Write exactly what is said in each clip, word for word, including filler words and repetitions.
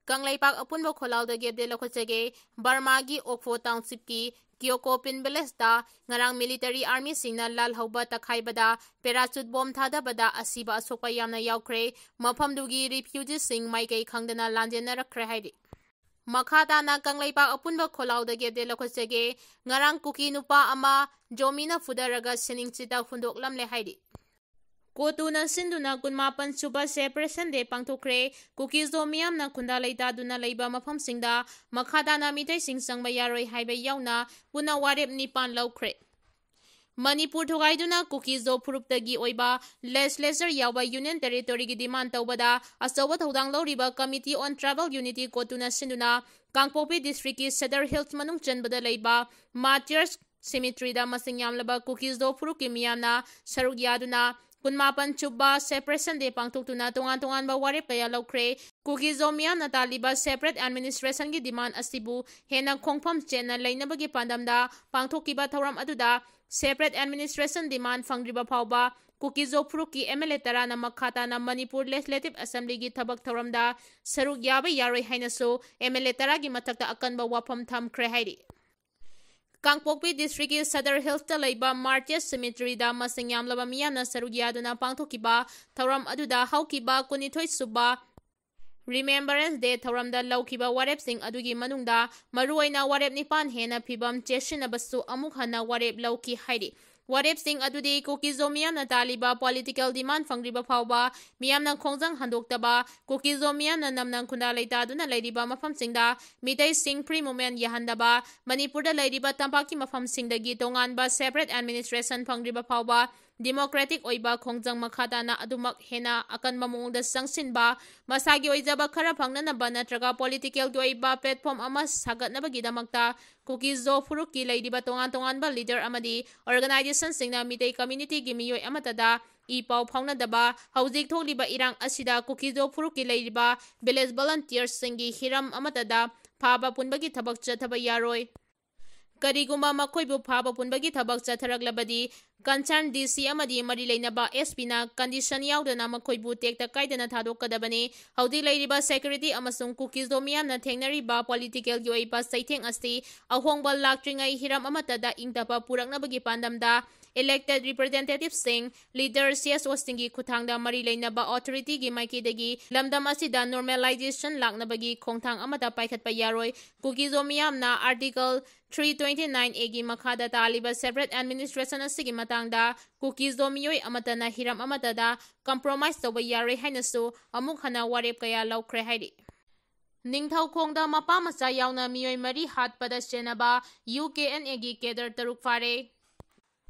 ꯀꯪꯂꯩꯄꯥꯛ ꯑꯄꯨꯟꯕ ꯈꯣꯜꯂꯥꯎꯗꯒꯤ ꯑꯞꯗꯦꯠ ꯂꯧꯈꯠꯆꯒꯦ꯫ ꯕꯔꯃꯥꯒꯤ ꯑꯣꯛꯐꯣ ꯇꯥꯎꯟꯁꯤꯞꯀꯤ ꯀꯤꯌꯣꯀꯣ ꯄꯤꯟ ꯚꯤꯂꯦꯖꯇ ꯉꯔꯥꯡ ꯃꯤꯂꯤꯇꯔꯤ ꯑꯥꯔꯃꯤꯁꯤꯡꯅ ꯂꯥꯜꯍꯧꯕ ꯇꯛꯈꯥꯏꯕꯗ ꯄꯦꯔꯥꯆꯨꯠ ꯕꯣꯝ ꯊꯥꯗꯕꯗ ꯑꯁꯤꯕ ꯑꯁꯣꯛꯄ ꯌꯥꯝꯅ ꯌꯥꯎꯈ꯭ꯔꯦ꯫ ꯃꯐꯝꯗꯨꯒꯤ ꯔꯤꯐ꯭ꯌꯨꯖꯤꯁꯤꯡ ꯃꯥꯏꯀꯩ ꯈꯪꯗꯅ ꯂꯥꯟꯖꯦꯟꯅꯔꯛꯈ꯭ꯔꯦ ꯍꯥꯏꯔꯤ꯫ ꯃꯈꯥ ꯇꯥꯅ ꯀꯪꯂꯩꯄꯥꯛ ꯑꯄꯨꯟꯕ ꯈꯣꯜꯂꯥꯎꯗꯒꯤ ꯑꯞꯗꯦꯠ ꯂꯧꯈꯠꯆꯒꯦ꯫ ꯉꯔꯥꯡ ꯀꯨꯀꯤ ꯅꯨꯄꯥ ꯑꯃ ꯖꯣꯃꯤꯅ ꯐꯨꯗꯔꯒ ꯁꯤꯅꯤꯡꯆꯤꯠꯇ ꯍꯨꯟꯗꯣꯛꯂꯝꯂꯦ ꯍꯥꯏꯔꯤ꯫ ꯀꯣꯇꯨꯅ ꯁꯤꯟꯗꯨꯅ ꯀꯨꯟꯃꯥꯄꯟ ꯁꯨꯕ ꯁꯦꯄꯔꯦꯁꯟ ꯗꯦ ꯄꯥꯡꯊꯣꯛꯈ꯭ꯔꯦ꯫ ꯀꯨꯀꯤꯖꯣ ꯃꯤꯌꯥꯝꯅ ꯈꯨꯟꯗꯥ ꯂꯩꯇꯥꯗꯨꯅ ꯂꯩꯕ ꯃꯐꯝꯁꯤꯡꯗ ꯃꯈꯥ ꯇꯥꯅ ꯃꯤꯇꯩꯁꯤꯡ ꯆꯪꯕ ꯌꯥꯔꯣꯏ ꯍꯥꯏꯕ ꯌꯥꯎꯅ ꯄꯨꯟꯅ ꯋꯥꯔꯦꯞ ꯅꯤꯄꯥꯟ ꯂꯧꯈ꯭ꯔꯦ꯫ ꯃꯅꯤꯄꯨꯔ ꯊꯨꯒꯥꯏꯗꯨꯅ ꯀꯨꯀꯤꯖꯣ ꯐꯨꯔꯨꯞꯇꯒꯤ ꯑꯣꯏꯕ ꯂꯦꯖꯤꯁꯂꯦꯆꯔ ꯌꯥꯎꯕ ꯌꯨꯅꯤꯌꯟ ꯇꯦꯔꯤꯇꯣꯔꯤꯒꯤ ꯗꯤꯃꯥꯟ ꯇꯧꯕꯗ ꯑꯆꯧꯕ ꯊꯧꯗꯥꯡ ꯂꯧꯔꯤꯕ ꯀꯃꯤꯇꯤ ꯑꯣꯟ ꯇ꯭ꯔꯥꯏꯕꯦꯜ ꯌꯨꯅꯤꯇꯤ ꯀꯣꯇꯨꯅ ꯁꯤꯟꯗꯨꯅ ꯀꯥꯡꯄꯣꯛꯄꯤ ꯗꯤꯁꯇ꯭ꯔꯤꯛꯀꯤ ꯁꯦꯗꯔ ꯍꯤꯜꯁ ꯃꯅꯨꯡ ꯆꯟꯕꯗ ꯂꯩꯕ ꯃꯥꯔꯇꯤꯌꯔꯁ ꯁꯤꯃꯤꯇ꯭ꯔꯤꯗ ꯃꯁꯤꯡ ꯌꯥꯝꯂꯕ ꯀꯨꯀꯤꯖꯣ ꯐꯨꯔꯨꯞꯀꯤ ꯃꯤꯌꯥꯝꯅ ꯁꯔꯨꯛ ꯌꯥꯗꯨꯅ ꯀꯨꯟꯃꯥꯄꯟ ꯁꯨꯕ ꯁꯦꯄꯔꯦꯁꯟ ꯗꯦ ꯄꯥꯡꯊꯣꯛꯇꯨꯅ ꯇꯣꯉꯥꯟ ꯇꯣꯉꯥꯟꯕ ꯋꯥꯔꯦꯞ ꯀꯌꯥ ꯂꯧꯈ꯭ꯔꯦ꯫ ꯀꯨꯀꯤꯖꯣ ꯃꯤꯌꯥꯝꯅ ꯇꯥꯜꯂꯤꯕ ꯁꯦꯄꯔꯦꯠ ꯑꯦꯗꯃꯤꯅꯤꯁꯇ꯭ꯔꯦꯁꯟꯒꯤ ꯗꯤꯃꯥꯟ ꯑꯁꯤꯕꯨ ꯍꯦꯟꯅ ꯈꯣꯡꯐꯝ ꯆꯦꯠꯅ ꯂꯩꯅꯕꯒꯤ ꯄꯥꯟꯗꯝꯗ ꯄꯥꯡꯊꯣꯛꯈꯤꯕ ꯊꯧꯔꯝ ꯑꯗꯨꯗ ꯁꯦꯄꯔꯦꯠ ꯑꯦꯗꯃꯤꯅꯤꯁꯇ꯭ꯔꯦꯁꯟ ꯗꯤꯃꯥꯟ ꯐꯪꯗ꯭ꯔꯤꯕ ꯐꯥꯎꯕ ꯀꯨꯀꯤꯖꯣ ꯐꯨꯔꯨꯞꯀꯤ ꯑꯦꯝ ꯑꯦꯜ ꯑꯦ ꯇꯔꯥꯅ ꯃꯈꯥ ꯇꯥꯅ ꯃꯅꯤꯄꯨꯔ ꯂꯦꯖꯤꯁꯂꯦꯇꯤꯚ ꯑꯦꯁꯦꯝꯕ꯭ꯂꯤꯒꯤ ꯊꯕꯛ ꯊꯧꯔꯝꯗ ꯁꯔꯨꯛ ꯌꯥꯕ ꯌꯥꯔꯣꯏ ꯍꯥꯏꯅꯁꯨ ꯑꯦꯝ ꯑꯦꯜ ꯑꯦ ꯇꯔꯥꯒꯤ ꯃꯊꯛꯇ ꯑꯀꯟꯕ ꯋꯥꯐꯝ ꯊꯝꯈ꯭ꯔꯦ ꯍꯥꯏꯔꯤ꯫ ꯀꯥꯡꯄꯣꯛꯄꯤ ꯗꯤꯁꯇ꯭ꯔꯤꯛꯀꯤ ꯁꯗꯔ ꯍꯤꯜꯁꯇ ꯂꯩꯕ ꯃꯥꯔꯇꯤꯌꯔꯁ ꯁꯤꯃꯤꯇ꯭ꯔꯤꯗ ꯃꯁꯤꯡ ꯌꯥꯝꯂꯕ ꯃꯤꯌꯥꯝꯅ ꯁꯔꯨꯛ ꯌꯥꯗꯨꯅ ꯄꯥꯡꯊꯣꯛꯈꯤꯕ ꯊꯧꯔꯝ ꯑꯗꯨꯗ ꯍꯧꯈꯤꯕ ꯀꯨꯟꯅꯤꯊꯣꯏ ꯁꯨꯕ ꯔꯤꯃꯦꯝꯕꯔꯦꯟꯁ ꯗꯦ ꯊꯧꯔꯝꯗ ꯂꯧꯈꯤꯕ ꯋꯥꯔꯦꯞꯁꯤꯡ ꯑꯗꯨꯒꯤ ꯃꯅꯨꯡꯗ ꯃꯔꯨꯑꯣꯏꯅ ꯋꯥꯔꯦꯞ ꯅꯤꯄꯥꯟ ꯍꯦꯟꯅ ꯐꯤꯕꯝ ꯆꯦꯠꯁꯤꯟꯅꯕꯁꯨ ꯑꯃꯨꯛ ꯍꯟꯅ ꯋꯥꯔꯦꯞ ꯂꯧꯈꯤ ꯍꯥꯏꯔꯤ꯫ ꯋꯥꯔꯦꯞꯁꯤꯡ ꯑꯗꯨꯗꯤ ꯀꯨꯀꯤꯖꯣ ꯃꯤꯌꯥꯝꯅ ꯇꯥꯜꯂꯤꯕ ꯄꯣꯂꯤꯇꯤꯀꯦꯜ ꯗꯤꯃꯥꯟ ꯐꯪꯗ꯭ꯔꯤꯕ ꯐꯥꯎꯕ ꯃꯤꯌꯥꯝꯅ ꯈꯣꯡꯖꯪ ꯍꯟꯗꯣꯛꯇꯕ, ꯀꯨꯀꯤꯖꯣ ꯃꯤꯌꯥꯝꯅ ꯅꯝꯅ ꯈꯨꯟꯗꯥ ꯂꯩꯇꯥꯗꯨꯅ ꯂꯩꯔꯤꯕ ꯃꯐꯝꯁꯤꯡꯗ ꯃꯤꯇꯩꯁꯤꯡ ꯐ꯭ꯔꯤ ꯃꯨꯚꯃꯦꯟ ꯌꯥꯍꯟꯗꯕ, ꯃꯅꯤꯄꯨꯔꯗ ꯂꯩꯔꯤꯕ ꯇꯝꯄꯥꯛꯀꯤ ꯃꯐꯝꯁꯤꯡꯗꯒꯤ ꯇꯣꯉꯥꯟꯕ ꯁꯦꯄꯔꯦꯠ ꯑꯦꯗꯃꯤꯅꯤꯁꯇ꯭ꯔꯦꯁꯟ ꯐꯪꯗ꯭ꯔꯤꯕ ꯐꯥꯎꯕ ꯗꯤꯃꯣꯀ꯭ꯔꯦꯇꯤꯛ ꯑꯣꯏꯕ ꯈꯣꯡꯖꯪ ꯃꯈꯥ ꯇꯥꯅ ꯑꯗꯨꯃꯛ ꯍꯦꯟꯅ ꯑꯀꯟꯕ ꯃꯑꯣꯡꯗ ꯆꯪꯁꯤꯟꯕ, ꯃꯁꯥꯒꯤ ꯑꯣꯏꯖꯕ ꯈꯔ ꯐꯪꯅꯅꯕ ꯅꯠꯇ꯭ꯔꯒ ꯄꯣꯂꯤꯇꯤꯀꯦꯜꯒꯤ ꯑꯣꯏꯕ ꯄ꯭ꯂꯦꯠꯐꯣꯝ ꯑꯃ ꯁꯥꯒꯠꯅꯕꯒꯤꯗꯃꯛꯇ ꯀꯨꯀꯤꯖꯣ ꯐꯨꯔꯨꯞꯀꯤ ꯂꯩꯔꯤꯕ ꯇꯣꯉꯥꯟ ꯇꯣꯉꯥꯟꯕ ꯂꯤꯗꯔ ꯑꯃꯗꯤ ꯑꯣꯔꯒꯅꯥꯏꯖꯦꯁꯟꯁꯤꯡꯅ ꯃꯤꯇꯩ ꯀꯝꯃ꯭ꯌꯨꯅꯤꯇꯤꯒꯤ ꯃꯤꯑꯣꯏ ꯑꯃꯠꯇꯗ ꯏ ꯄꯥꯎ ꯐꯥꯎꯅꯗꯕ, ꯍꯧꯖꯤꯛ ꯊꯣꯛꯂꯤꯕ ꯏꯔꯥꯡ ꯑꯁꯤꯗ ꯀꯨꯀꯤꯖꯣ ꯐꯨꯔꯨꯞꯀꯤ ꯂꯩꯔꯤꯕ ꯚꯤꯂꯦꯖ ꯚꯣꯂꯟꯇꯤꯌꯔꯁꯤꯡꯒꯤ ꯍꯤꯔꯝ ꯑꯃꯠꯇꯗ ꯐꯥꯕ ꯄꯨꯟꯕꯒꯤ ꯊꯕꯛ ꯆꯠꯊꯕ ꯌꯥꯔꯣꯏ꯫ ꯀꯔꯤꯒꯨꯝꯕ ꯃꯈꯣꯏꯕꯨ ꯐꯥꯕ ꯄꯨꯟꯕꯒꯤ ꯊꯕꯛ ꯆꯠꯊꯔꯛꯂꯕꯗꯤ concern D C ꯑꯃꯗꯤ ꯃꯔꯤ ꯂꯩꯅꯕ S Pꯅ condition ꯌꯥꯎꯗꯅ ꯃꯈꯣꯏꯕꯨ ꯇꯦꯛꯇ ꯀꯥꯏꯗꯅ ꯊꯥꯗꯣꯛꯀꯗꯕꯅꯤ꯫ ꯍꯧꯖꯤꯛ ꯂꯩꯔꯤꯕ security ꯑꯃꯁꯨꯡ ꯀꯨꯀꯤꯖꯣ ꯃꯤꯌꯥꯝꯅ ꯊꯦꯡꯅꯔꯤꯕ politicalꯒꯤ ꯑꯣꯏꯕ ꯆꯩꯊꯦꯡ ꯑꯁꯤ ꯑꯍꯣꯡꯕ ꯂꯥꯛꯇ꯭ꯔꯤꯉꯩ ꯍꯤꯔꯝ ꯑꯃꯠꯇꯗ ꯏꯪꯇꯞꯄ ꯄꯨꯔꯛꯅꯕꯒꯤ ꯄꯥꯟꯗꯝꯗ elected representativeꯁꯤꯡ, leader, C S Oꯁꯤꯡꯒꯤ ꯈꯨꯠꯊꯥꯡꯗ ꯃꯔꯤ ꯂꯩꯅꯕ authorityꯒꯤ ꯃꯥꯏꯀꯩꯗꯒꯤ ꯂꯝꯗꯝ ꯑꯁꯤꯗ normalization ꯂꯥꯛꯅꯕꯒꯤ ꯈꯣꯡꯊꯥꯡ ꯑꯃꯠꯇ ꯄꯥꯏꯈꯠꯄ ꯌꯥꯔꯣꯏ꯫ ꯀꯨꯀꯤꯖꯣ ꯃꯤꯌꯥꯝꯅ Article three twenty-nine Aꯒꯤ ꯃꯈꯥꯗ ꯇꯥꯜꯂꯤꯕ separate administration ꯑꯁꯤꯒꯤ ꯃꯇꯥꯡꯗ ꯀꯨꯀꯤꯖꯣ ꯃꯤꯑꯣꯏ ꯑꯃꯠꯇꯅ ꯍꯤꯔꯝ ꯑꯃꯠꯇꯗ compromise ꯇꯧꯕ ꯌꯥꯔꯣꯏ ꯍꯥꯏꯅꯁꯨ ꯑꯃꯨꯛ ꯍꯟꯅ ꯋꯥꯔꯦꯞ ꯀꯌꯥ ꯂꯧꯈ꯭ꯔꯦ ꯍꯥꯏꯔꯤ꯫ ꯅꯤꯡꯊꯧꯈꯣꯡꯗ ꯃꯄꯥ ꯃꯆꯥ ꯌꯥꯎꯅ ꯃꯤꯑꯣꯏ ꯃꯔꯤ ꯍꯥꯠꯄꯗ ꯆꯦꯟꯅꯕ UKNAꯒꯤ cadre ꯇꯔꯨꯛ ꯐꯥꯔꯦ꯫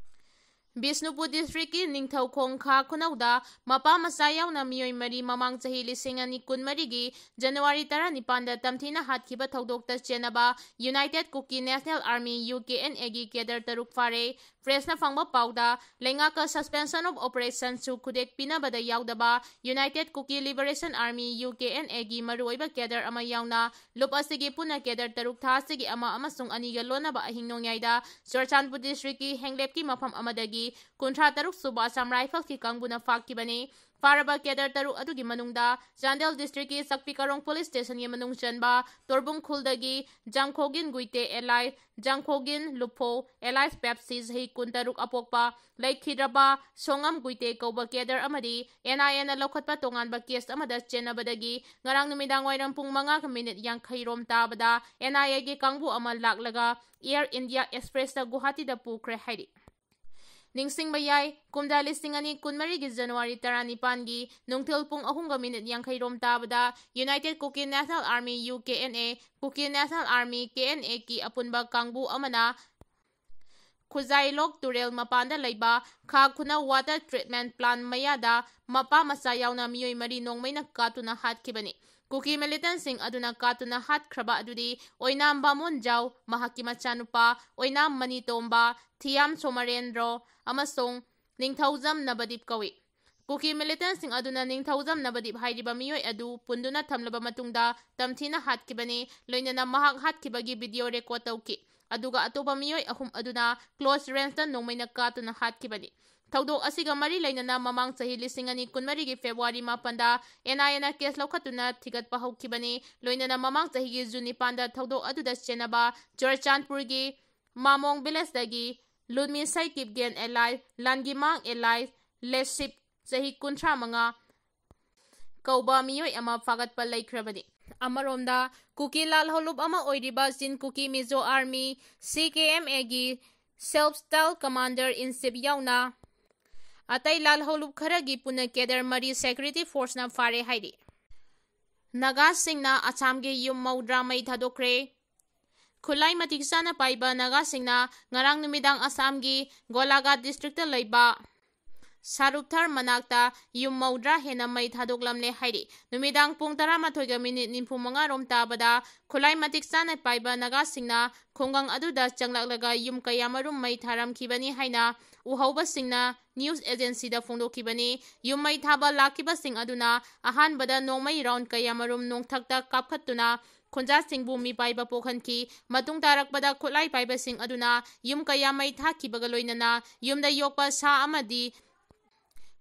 ꯕꯤꯁꯅꯨꯄꯨꯔ districtꯀꯤ ꯅꯤꯡꯊꯧꯈꯣꯡ ꯈꯥ ꯈꯨꯅꯧꯗ ꯃꯄꯥ ꯃꯆꯥ ꯌꯥꯎꯅ ꯃꯤꯑꯣꯏ ꯃꯔꯤ ꯃꯃꯥꯡ ꯆꯍꯤ ꯂꯤꯁꯤꯡ ꯑꯅꯤ ꯀꯨꯟꯃꯔꯤꯒꯤ January ꯇꯔꯥꯅꯤꯄꯥꯟꯗ ꯇꯝꯊꯤꯅ ꯍꯥꯠꯈꯤꯕ ꯊꯧꯗꯣꯛꯇ ꯆꯦꯟꯅꯕ United Kuki National Army, UKNAꯒꯤ cadre ꯇꯔꯨꯛ ꯐꯥꯔꯦ꯫ Pressꯅ ꯐꯪꯕ ꯄꯥꯎꯗ, ꯂꯩꯉꯥꯛꯀ Suspension of Operationꯁꯨ ꯈꯨꯗꯦꯛ ꯄꯤꯅꯕꯗ ꯌꯥꯎꯗꯕ United Kuki Liberation Army, UKNAꯒꯤ ꯃꯔꯨꯑꯣꯏꯕ cadre ꯑꯃ ꯌꯥꯎꯅ ꯂꯨꯞ ꯑꯁꯤꯒꯤ ꯄꯨꯟꯅ cadre ꯇꯔꯨꯛ ꯊꯥ ꯑꯁꯤꯒꯤ ꯑꯃ ꯑꯃꯁꯨꯡ ꯑꯅꯤꯒ ꯂꯣꯟꯅꯕ ꯑꯍꯤꯡ ꯅꯣꯡꯌꯥꯏꯗ ꯆꯨꯔꯆꯥꯟꯄꯨꯔ districtꯀꯤ ꯍꯦꯡꯂꯦꯞꯀꯤ ꯃꯐꯝ ꯑꯃꯗꯒꯤ ꯀꯨꯟꯊ꯭ꯔꯥ ꯇꯔꯨꯛ ꯁꯨꯕ Assam Riflesꯀꯤ ꯀꯥꯡꯕꯨꯅ ꯐꯥꯈꯤꯕꯅꯤ꯫ ꯐꯥꯔꯕ cadre ꯇꯔꯨꯛ ꯑꯗꯨꯒꯤ ꯃꯅꯨꯡꯗ ꯆꯥꯟꯗꯦꯜ districtꯀꯤ ꯆꯛꯄꯤꯀꯔꯣꯡ police stationꯒꯤ ꯃꯅꯨꯡ ꯆꯟꯕ ꯇꯣꯔꯕꯨꯡ ꯈꯨꯜꯗꯒꯤ ꯖꯥꯡꯈꯣꯒꯤꯟ ꯒꯨꯏꯇꯦ alias ꯖꯥꯡꯈꯣꯒꯤꯟ ꯂꯨꯐꯣ alias ꯄꯦꯞꯁꯤ, ꯆꯍꯤ ꯀꯨꯟꯇꯔꯨꯛ ꯑꯄꯣꯛꯄ, ꯂꯩꯈꯤꯗ꯭ꯔꯕ ꯁꯣꯉꯝ ꯒꯨꯏꯇꯦ ꯀꯧꯕ cadre ꯑꯃꯗꯤ NIAꯅ ꯂꯧꯈꯠꯄ ꯇꯣꯉꯥꯟꯕ case ꯑꯃꯗ ꯆꯦꯟꯅꯕꯗꯒꯤ ꯉꯔꯥꯡ ꯅꯨꯃꯤꯗꯥꯡ ꯋꯥꯏꯔꯝ ꯄꯨꯡ ꯃꯉꯥꯒ minute ꯌꯥꯡꯈꯩ ꯔꯣꯝ ꯇꯥꯕꯗ NIAꯒꯤ ꯀꯥꯡꯕꯨ ꯑꯃ ꯂꯥꯛꯂꯒ Air India Expressꯇ ꯒꯨꯋꯥꯍꯥꯇꯤꯗ ꯄꯨꯈ꯭ꯔꯦ ꯍꯥꯏꯔꯤ꯫ ꯅꯤꯡꯁꯤꯡꯕ ꯌꯥꯏ, ꯀꯨꯝꯖꯥ ꯂꯤꯁꯤꯡ ꯑꯅꯤ ꯀꯨꯟꯃꯔꯤꯒꯤ January ꯇꯔꯥꯅꯤꯄꯥꯟꯒꯤ ꯅꯨꯡꯊꯤꯜ ꯄꯨꯡ ꯑꯍꯨꯝꯒ minute ꯌꯥꯡꯈꯩ ꯔꯣꯝ ꯇꯥꯕꯗ United Kuki National Army, UKNA, Kuki National Army, KNAꯒꯤ ꯑꯄꯨꯟꯕ ꯀꯥꯡꯕꯨ ꯑꯃꯅ ꯈꯨꯖꯥꯏꯂꯣꯛ ꯇꯨꯔꯦꯜ ꯃꯄꯥꯟꯗ ꯂꯩꯕ ꯈꯥ ꯈꯨꯅꯧ water treatment plant ꯃꯌꯥꯗ ꯃꯄꯥ ꯃꯆꯥ ꯌꯥꯎꯅ ꯃꯤꯑꯣꯏ ꯃꯔꯤ ꯅꯣꯡꯃꯩꯅ ꯀꯥꯞꯇꯨꯅ ꯍꯥꯠꯈꯤꯕꯅꯤ꯫ ꯀꯨꯀꯤ militantꯁꯤꯡ ꯑꯗꯨꯅ ꯀꯥꯞꯇꯨꯅ ꯍꯥꯠꯈ꯭ꯔꯕ ꯑꯗꯨꯗꯤ ꯑꯣꯏꯅꯥꯝ ꯕꯥꯃꯣꯟꯖꯥꯎ, ꯃꯍꯥꯛꯀꯤ ꯃꯆꯥꯅꯨꯄꯥ ꯑꯣꯏꯅꯥꯝ ꯃꯅꯤꯇꯣꯝꯕ, ꯊꯤꯌꯥꯝ ꯁꯣꯃꯔꯦꯟꯗ꯭ꯔꯣ ꯑꯃꯁꯨꯡ ꯅꯤꯡꯊꯧꯖꯝ ꯅꯕꯗꯤꯞ ꯀꯧꯏ꯫ ꯀꯨꯀꯤ militantꯁꯤꯡ ꯑꯗꯨꯅ ꯅꯤꯡꯊꯧꯖꯝ ꯅꯕꯗꯤꯞ ꯍꯥꯏꯔꯤꯕ ꯃꯤꯑꯣꯏ ꯑꯗꯨ ꯄꯨꯟꯗꯨꯅ ꯊꯝꯂꯕ ꯃꯇꯨꯡꯗ ꯇꯝꯊꯤꯅ ꯍꯥꯠꯈꯤꯕꯅꯤ, ꯂꯣꯏꯅꯅ ꯃꯍꯥꯛ ꯍꯥꯠꯈꯤꯕꯒꯤ video record ꯇꯧꯈꯤ꯫ ꯑꯗꯨꯒ ꯑꯇꯣꯞꯄ ꯃꯤꯑꯣꯏ ꯑꯍꯨꯝ ꯑꯗꯨꯅ close rangeꯇ ꯅꯣꯡꯃꯩꯅ ꯀꯥꯞꯇꯨꯅ ꯍꯥꯠꯈꯤꯕꯅꯤ꯫ ꯊꯧꯗꯣꯛ ꯑꯁꯤꯒ ꯃꯔꯤ ꯂꯩꯅꯅ ꯃꯃꯥꯡ ꯆꯍꯤ ꯂꯤꯁꯤꯡ ꯑꯅꯤ ꯀꯨꯟꯃꯔꯤꯒꯤ February ꯃꯥꯄꯟꯗ NIAꯅ case ꯂꯧꯈꯠꯇꯨꯅ ꯊꯤꯒꯠꯄ ꯍꯧꯈꯤꯕꯅꯤ꯫ ꯂꯣꯏꯅꯅ ꯃꯃꯥꯡ ꯆꯍꯤꯒꯤ June ꯅꯤꯄꯥꯟꯗ ꯊꯧꯗꯣꯛ ꯑꯗꯨꯗ ꯆꯦꯟꯅꯕ ꯆꯨꯔꯆꯥꯟꯄꯨꯔꯒꯤ ꯃꯥꯃꯣꯡ villageꯇꯒꯤ ꯂꯨꯟꯃꯤꯟꯁꯩ ꯀꯤꯞꯒꯦꯟ alias ꯂꯥꯟꯒꯤꯃꯥꯡ alias ꯂꯦꯁꯤꯞ, ꯆꯍꯤ ꯀꯨꯟꯊ꯭ꯔꯥ ꯃꯉꯥ, ꯀꯧꯕ ꯃꯤꯑꯣꯏ ꯑꯃ ꯐꯥꯒꯠꯄ ꯂꯩꯈ꯭ꯔꯕꯅꯤ꯫ ꯑꯃꯔꯣꯝꯗ, ꯀꯨꯀꯤ ꯂꯥꯜꯍꯧꯂꯨꯞ ꯑꯃ ꯑꯣꯏꯔꯤꯕ Chin Kuki Mizo Army, CKMAꯒꯤ self style commander in chief ꯌꯥꯎꯅ ꯑꯇꯩ ꯂꯥꯜꯍꯧꯂꯨꯞ ꯈꯔꯒꯤ ꯄꯨꯟꯅ cadre ꯃꯔꯤ security forceꯅ ꯐꯥꯔꯦ ꯍꯥꯏꯔꯤ꯫ ꯅꯥꯒꯥꯁꯤꯡꯅ ꯑꯁꯥꯝꯒꯤ ꯌꯨꯝ ꯃꯧꯗ꯭ꯔꯥ ꯃꯩ ꯊꯥꯗꯣꯛꯈ꯭ꯔꯦ꯫ ꯈꯨꯠꯂꯥꯏ ꯃꯇꯤꯛ ꯆꯥꯅ ꯄꯥꯏꯕ ꯅꯥꯒꯥꯁꯤꯡꯅ ꯉꯔꯥꯡ ꯅꯨꯃꯤꯗꯥꯡ ꯑꯁꯥꯝꯒꯤ ꯒꯣꯂꯥꯘꯥꯠ districtꯇ ꯂꯩꯕ ꯁꯥꯔꯨꯞꯊꯔ ꯃꯅꯥꯛꯇ ꯌꯨꯝ ꯃꯧꯗ꯭ꯔꯥ ꯍꯦꯟꯅ ꯃꯩ ꯊꯥꯗꯣꯛꯂꯝꯂꯦ ꯍꯥꯏꯔꯤ꯫ ꯅꯨꯃꯤꯗꯥꯡ ꯄꯨꯡ ꯇꯔꯥꯃꯥꯊꯣꯏꯒ minute ꯅꯤꯐꯨ ꯃꯉꯥ ꯔꯣꯝ ꯇꯥꯕꯗ ꯈꯨꯠꯂꯥꯏ ꯃꯇꯤꯛ ꯆꯥꯅ ꯄꯥꯏꯕ ꯅꯥꯒꯥꯁꯤꯡꯅ ꯈꯨꯡꯒꯪ ꯑꯗꯨꯗ ꯆꯪꯂꯛꯂꯒ ꯌꯨꯝ ꯀꯌꯥꯃꯔꯨꯝ ꯃꯩ ꯊꯥꯔꯝꯈꯤꯕꯅꯤ ꯍꯥꯏꯅ ꯎꯍꯧꯕꯁꯤꯡꯅ news agencyꯗ ꯐꯣꯡꯗꯣꯛꯈꯤꯕꯅꯤ꯫ ꯌꯨꯝ ꯃꯩ ꯊꯥꯕ ꯂꯥꯛꯈꯤꯕꯁꯤꯡ ꯑꯗꯨꯅ ꯑꯍꯥꯟꯕꯗ ꯅꯣꯡꯃꯩ round ꯀꯌꯥꯃꯔꯨꯝ ꯅꯣꯡꯊꯛꯇ ꯀꯥꯞꯈꯠꯇꯨꯅ ꯈꯨꯟꯖꯥꯁꯤꯡꯕꯨ ꯃꯤꯄꯥꯏꯕ ꯄꯣꯛꯍꯟꯈꯤ꯫ ꯃꯇꯨꯡ ꯇꯥꯔꯛꯄꯗ ꯈꯨꯠꯂꯥꯏ ꯄꯥꯏꯕꯁꯤꯡ ꯑꯗꯨꯅ ꯌꯨꯝ ꯀꯌꯥ ꯃꯩ ꯊꯥꯈꯤꯕꯒ ꯂꯣꯏꯅꯅ ꯌꯨꯝꯗ ꯌꯣꯛꯄ ꯁꯥ ꯑꯃꯗꯤ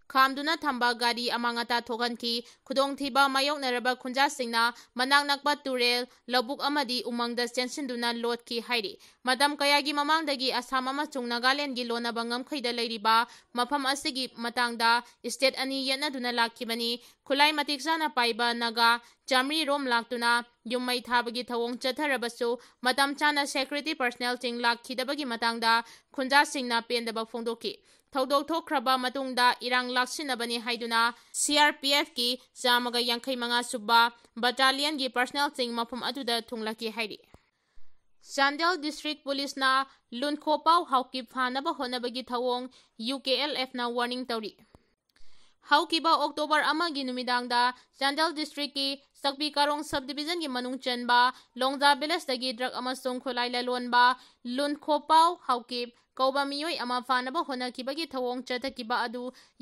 ꯈꯥꯝꯗꯨꯅ ꯊꯝꯕ ꯒꯥꯔꯤ ꯑꯃꯥꯡ ꯑꯇꯥ ꯊꯣꯛꯍꯟꯈꯤ꯫ ꯈꯨꯗꯣꯡꯊꯤꯕ ꯃꯥꯌꯣꯛꯅꯔꯕ ꯈꯨꯟꯖꯥꯁꯤꯡꯅ ꯃꯅꯥꯛ ꯅꯛꯄ ꯇꯨꯔꯦꯜ, ꯂꯧꯕꯨꯛ ꯑꯃꯗꯤ ꯎꯃꯪꯗ ꯆꯦꯟꯁꯤꯟꯗꯨꯅ ꯂꯣꯠꯈꯤ ꯍꯥꯏꯔꯤ꯫ ꯃꯇꯝ ꯀꯌꯥꯒꯤ ꯃꯃꯥꯡꯗꯒꯤ ꯑꯁꯥꯝ ꯑꯃꯁꯨꯡ ꯅꯥꯒꯥꯂꯦꯟꯒꯤ ꯂꯣꯟꯅꯕ ꯉꯝꯈꯩꯗ ꯂꯩꯔꯤꯕ ꯃꯐꯝ ꯑꯁꯤꯒꯤ ꯃꯇꯥꯡꯗ state ꯑꯅꯤ ꯌꯦꯠꯅꯗꯨꯅ ꯂꯥꯛꯈꯤꯕꯅꯤ꯫ ꯈꯨꯠꯂꯥꯏ ꯃꯇꯤꯛ ꯆꯥꯅ ꯄꯥꯏꯕ ꯅꯥꯒꯥ ꯆꯥꯃꯔꯤ ꯔꯣꯝ ꯂꯥꯛꯇꯨꯅ ꯌꯨꯝ ꯃꯩ ꯊꯥꯕꯒꯤ ꯊꯧꯑꯣꯡ ꯆꯠꯊꯔꯕꯁꯨ, ꯃꯇꯝ ꯆꯥꯅ security personnelꯁꯤꯡ ꯂꯥꯛꯈꯤꯗꯕꯒꯤ ꯃꯇꯥꯡꯗ ꯈꯨꯟꯖꯥꯁꯤꯡꯅ ꯄꯦꯟꯗꯕ ꯐꯣꯡꯗꯣꯛꯈꯤ꯫ ꯊꯧꯗꯣꯛ ꯊꯣꯛꯈ꯭ꯔꯕ ꯃꯇꯨꯡꯗ ꯏꯔꯥꯡ ꯂꯥꯛꯁꯤꯟꯅꯕꯅꯤ ꯍꯥꯏꯗꯨꯅ CRPFꯀꯤ ꯆꯥꯝꯃꯒ ꯌꯥꯡꯈꯩ ꯃꯉꯥ ꯁꯨꯕ battalionꯒꯤ personnelꯁꯤꯡ ꯃꯐꯝ ꯑꯗꯨꯗ ꯊꯨꯡꯂꯛꯈꯤ ꯍꯥꯏꯔꯤ꯫ ꯆꯥꯟꯗꯦꯜ district policeꯅ ꯂꯨꯟꯈꯣꯄꯥꯎ ꯍꯥꯎꯀꯤꯞ ꯐꯥꯅꯕ ꯍꯣꯠꯅꯕꯒꯤ ꯊꯧꯑꯣꯡ UKLFꯅ warning ꯇꯧꯔꯤ꯫ ꯍꯧꯈꯤꯕ October ꯑꯃꯒꯤ ꯅꯨꯃꯤꯗꯥꯡꯗ ꯆꯥꯟꯗꯦꯜ districtꯀꯤ ꯆꯛꯄꯤ ꯀꯥꯔꯣꯡ subdivisionꯒꯤ ꯃꯅꯨꯡ ꯆꯟꯕ ꯂꯣꯡꯖꯥ villageꯇꯒꯤ drug ꯑꯃꯁꯨꯡ ꯈꯨꯠꯂꯥꯏ ꯂꯂꯣꯟꯕ ꯂꯨꯟꯈꯣꯄꯥꯎ ꯍꯥꯎꯀꯤꯞ ꯀꯧꯕ ꯃꯤꯑꯣꯏ ꯑꯃ ꯐꯥꯅꯕ ꯍꯣꯠꯅꯈꯤꯕꯒꯤ ꯊꯧꯑꯣꯡ ꯆꯠꯊꯈꯤꯕ ꯑꯗꯨ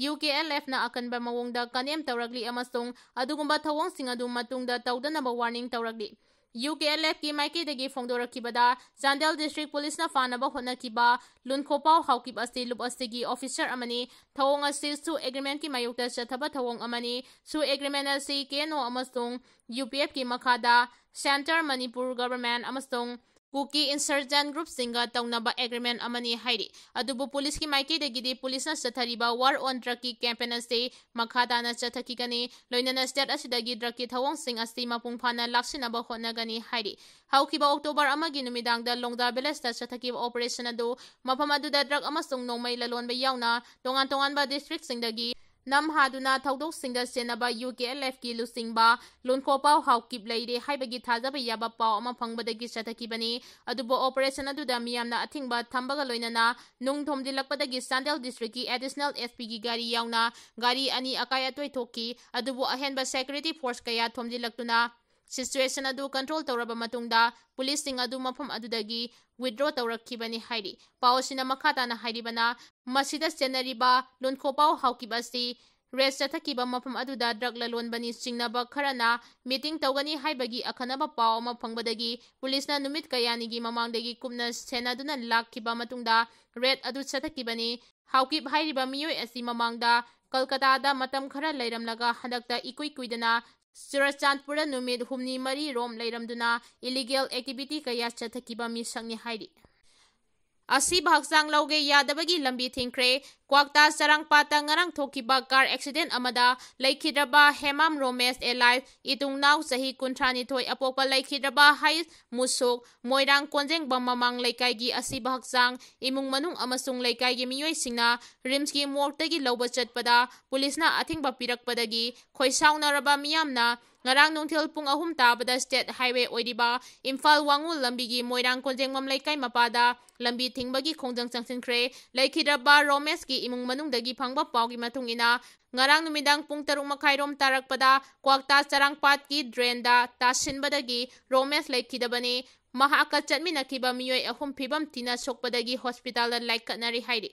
UKLFꯅ ꯑꯀꯟꯕ ꯃꯑꯣꯡꯗ condemn ꯇꯧꯔꯛꯂꯤ ꯑꯃꯁꯨꯡ ꯑꯗꯨꯒꯨꯝꯕ ꯊꯧꯑꯣꯡꯁꯤꯡ ꯑꯗꯨ ꯃꯇꯨꯡꯗ ꯇꯧꯗꯅꯕ warning ꯇꯧꯔꯛꯂꯤ꯫ UKLF ꯀꯤ ꯃꯥꯏꯀꯩꯗꯒꯤ ꯐꯣꯡꯗꯣꯔꯛꯈꯤꯕꯗ, ꯆꯥꯟꯗꯦꯜ District Police ꯅ ꯐꯥꯅꯕ ꯍꯣꯠꯅꯈꯤꯕ ꯂꯨꯟꯈꯣꯄꯥꯎ ꯍꯥꯎꯀꯤꯞ ꯑꯁꯤ ꯂꯨꯞ ꯑꯁꯤꯒꯤ officer ꯑꯃꯅꯤ꯫ ꯊꯧꯑꯣꯡ ꯑꯁꯤ SoO Agreement ꯀꯤ ꯃꯥꯌꯣꯛꯇ ꯆꯠꯊꯕ ꯊꯧꯑꯣꯡ ꯑꯃꯅꯤ꯫ SoO Agreement ꯑꯁꯤ KNO ꯑꯃꯁꯨꯡ UPF ꯀꯤ ꯃꯈꯥꯗ Centre, Manipur Government ꯑꯃꯁꯨꯡ ꯀꯨꯀꯤ insurgent group ꯁꯤꯡꯒ ꯇꯧꯅꯕ agreement ꯑꯃꯅꯤ ꯍꯥꯏꯔꯤ꯫ ꯑꯗꯨꯕꯨ police ꯀꯤ ꯃꯥꯏꯀꯩꯗꯒꯤꯗꯤ police ꯅ ꯆꯠꯊꯔꯤꯕ war on drug ꯀꯤ campaign ꯑꯁꯤ ꯃꯈꯥ ꯇꯥꯅ ꯆꯠꯊꯈꯤꯒꯅꯤ, ꯂꯣꯏꯅꯅ state ꯑꯁꯤꯗꯒꯤ drug ꯀꯤ ꯊꯧꯑꯣꯡꯁꯤꯡ ꯑꯁꯤ ꯃꯄꯨꯡ ꯐꯥꯅ ꯂꯥꯛꯁꯤꯟꯅꯕ ꯍꯣꯠꯅꯒꯅꯤ ꯍꯥꯏꯔꯤ꯫ ꯍꯧꯈꯤꯕ October ꯑꯃꯒꯤ ꯅꯨꯃꯤꯗꯥꯡꯗ ꯂꯣꯡꯗꯥ village ꯇ ꯆꯠꯊꯈꯤꯕ operation ꯑꯗꯨ ꯃꯐꯝ ꯑꯗꯨꯗ drug ꯑꯃꯁꯨꯡ ꯅꯣꯡꯃꯩ ꯂꯂꯣꯟꯕ ꯌꯥꯎꯅ ꯇꯣꯉꯥꯟ ꯇꯣꯉꯥꯟꯕ district ꯁꯤꯡꯗꯒꯤ ꯅꯝꯍꯥꯗꯨꯅ ꯊꯧꯗꯣꯛꯁꯤꯡꯗ ꯆꯦꯟꯅꯕ UKLF ꯀꯤ ꯂꯨꯆꯤꯡꯕ ꯂꯨꯟꯈꯣꯄꯥꯎ ꯍꯥꯎꯀꯤꯞ ꯂꯩꯔꯦ ꯍꯥꯏꯕꯒꯤ ꯊꯥꯖꯕ ꯌꯥꯕ ꯄꯥꯎ ꯑꯃ ꯐꯪꯕꯗꯒꯤ ꯆꯠꯊꯈꯤꯕꯅꯤ꯫ ꯑꯗꯨꯕꯨ operation ꯑꯗꯨꯗ ꯃꯤꯌꯥꯝꯅ ꯑꯊꯤꯡꯕ ꯊꯝꯕꯒ ꯂꯣꯏꯅꯅ ꯅꯨꯡ ꯊꯣꯝꯖꯤꯜꯂꯛꯄꯗꯒꯤ ꯆꯥꯟꯗꯦꯜ district ꯀꯤ additional SP ꯒꯤ ꯒꯥꯔꯤ ꯌꯥꯎꯅ ꯒꯥꯔꯤ ꯑꯅꯤ ꯑꯀꯥꯏ ꯑꯇꯣꯏ ꯊꯣꯛꯈꯤ꯫ ꯑꯗꯨꯕꯨ ꯑꯍꯦꯟꯕ security force ꯀꯌꯥ ꯊꯣꯝꯖꯤꯜꯂꯛꯇꯨꯅ situation ꯑꯗꯨ control ꯇꯧꯔꯕ ꯃꯇꯨꯡꯗ police ꯁꯤꯡ ꯑꯗꯨ ꯃꯐꯝ ꯑꯗꯨꯗꯒꯤ withdraw ꯇꯧꯔꯛꯈꯤꯕꯅꯤ ꯍꯥꯏꯔꯤ꯫ ꯄꯥꯎ ꯑꯁꯤꯅ ꯃꯈꯥ ꯇꯥꯅ ꯍꯥꯏꯔꯤꯕꯅ, ꯃꯁꯤꯗ ꯆꯦꯟꯅꯔꯤꯕ ꯂꯨꯟꯈꯣꯄꯥꯎ ꯍꯥꯎꯀꯤꯞ ꯑꯁꯤ raid ꯆꯠꯊꯈꯤꯕ ꯃꯐꯝ ꯑꯗꯨꯗ drug ꯂꯂꯣꯟꯕꯅꯤ ꯆꯤꯡꯅꯕ ꯈꯔꯅ meeting ꯇꯧꯒꯅꯤ ꯍꯥꯏꯕꯒꯤ ꯑꯈꯟꯅꯕ ꯄꯥꯎ ꯑꯃ ꯐꯪꯕꯗꯒꯤ police ꯅ ꯅꯨꯃꯤꯠ ꯀꯌꯥꯅꯤꯒꯤ ꯃꯃꯥꯡꯗꯒꯤ ꯀꯨꯞꯅ ꯁꯦꯟꯅꯗꯨꯅ ꯂꯥꯛꯈꯤꯕ ꯃꯇꯨꯡꯗ raid ꯑꯗꯨ ꯆꯠꯊꯈꯤꯕꯅꯤ꯫ ꯍꯥꯎꯀꯤꯞ ꯍꯥꯏꯔꯤꯕ ꯃꯤꯑꯣꯏ ꯑꯁꯤ ꯃꯃꯥꯡꯗ ꯀꯜꯀꯇꯥꯗ ꯃꯇꯝ ꯈꯔ ꯂꯩꯔꯝꯂꯒ ꯍꯟꯗꯛꯇ ꯏꯀꯨꯏ ꯀꯨꯏꯗꯅ ꯆꯨꯔꯆꯥꯟꯄꯨꯔꯗ ꯅꯨꯃꯤꯠ ꯍꯨꯝꯅꯤ ꯃꯔꯤ ꯔꯣꯝ ꯂꯩꯔꯝꯗꯨꯅ illegal activity ꯀꯌꯥ ꯆꯠꯊꯈꯤꯕ ꯃꯤꯁꯛꯅꯤ ꯍꯥꯏꯔꯤ꯫ ꯑꯁꯤꯕ ꯍꯛꯆꯥꯡ ꯂꯧꯒꯦ ꯌꯥꯗꯕꯒꯤ ꯂꯝꯕꯤ ꯊꯤꯡꯈ꯭ꯔꯦ꯫ ꯀ꯭ꯋꯥꯛꯇꯥ ꯆꯔꯥꯡꯄꯥꯠꯇ ꯉꯔꯥꯡ ꯊꯣꯛꯈꯤꯕ car accident ꯑꯃꯗ ꯂꯩꯈꯤꯗ꯭ꯔꯕ ꯍꯦꯃꯥꯝ ꯔꯣꯃꯦꯁ alias ꯏꯇꯨꯡꯅꯥꯎ ꯆꯍꯤ ꯀꯨꯟꯊ꯭ꯔꯥ ꯅꯤꯊꯣꯏ ꯑꯄꯣꯛꯄ ꯂꯩꯈꯤꯗ꯭ꯔꯕ ꯍꯩꯁ ꯃꯨꯁꯨꯛ ꯃꯣꯏꯔꯥꯡ ꯀꯣꯟꯖꯦꯡꯕꯝ ꯃꯃꯥꯡ ꯂꯩꯀꯥꯏꯒꯤ ꯑꯁꯤꯕ ꯍꯛꯆꯥꯡ ꯏꯃꯨꯡ ꯃꯅꯨꯡ ꯑꯃꯁꯨꯡ ꯂꯩꯀꯥꯏꯒꯤ ꯃꯤꯑꯣꯏꯁꯤꯡꯅ RIMS ꯀꯤ morgue ꯇꯒꯤ ꯂꯧꯕ ꯆꯠꯄꯗ police ꯅ ꯑꯊꯤꯡꯕ ꯄꯤꯔꯛꯄꯗꯒꯤ ꯈꯣꯏꯁꯥꯎꯅꯔꯕ ꯃꯤꯌꯥꯝꯅ ꯉꯔꯥꯡ ꯅꯨꯡꯊꯤꯜ ꯄꯨꯡ ꯑꯍꯨꯝ ꯇꯥꯕꯗ state highway ꯑꯣꯏꯔꯤꯕ ꯏꯝꯐꯥꯜ ꯋꯥꯉꯨ ꯂꯝꯕꯤꯒꯤ ꯃꯣꯏꯔꯥꯡ ꯀꯣꯟꯖꯦꯡꯕꯝ ꯂꯩꯀꯥꯏ ꯃꯄꯥꯗ ꯂꯝꯕꯤ ꯊꯤꯡꯕꯒꯤ ꯈꯣꯡꯖꯪ ꯆꯪꯁꯤꯟꯈ꯭ꯔꯦ꯫ ꯂꯩꯈꯤꯗ꯭ꯔꯕ ꯔꯣꯃꯦꯁꯀꯤ ꯏꯃꯨꯡ ꯃꯅꯨꯡꯗꯒꯤ ꯐꯪꯕ ꯄꯥꯎꯒꯤ ꯃꯇꯨꯡ ꯏꯟꯅ, ꯉꯔꯥꯡ ꯅꯨꯃꯤꯗꯥꯡ ꯄꯨꯡ ꯇꯔꯨꯛ ꯃꯈꯥꯏ ꯔꯣꯝ ꯇꯥꯔꯛꯄꯗ ꯀ꯭ꯋꯥꯛꯇꯥ ꯆꯔꯥꯡꯄꯥꯠꯀꯤ drain ꯗ ꯇꯥꯁꯤꯟꯕꯗꯒꯤ ꯔꯣꯃꯦꯁ ꯂꯩꯈꯤꯗꯕꯅꯤ꯫ ꯃꯍꯥꯛꯀ ꯆꯠꯃꯤꯟꯅꯈꯤꯕ ꯃꯤꯑꯣꯏ ꯑꯍꯨꯝ ꯐꯤꯕꯝ ꯊꯤꯅ ꯁꯣꯛꯄꯗꯒꯤ hospital ꯗ ꯂꯥꯏꯀꯠꯅꯔꯤ ꯍꯥꯏꯔꯤ꯫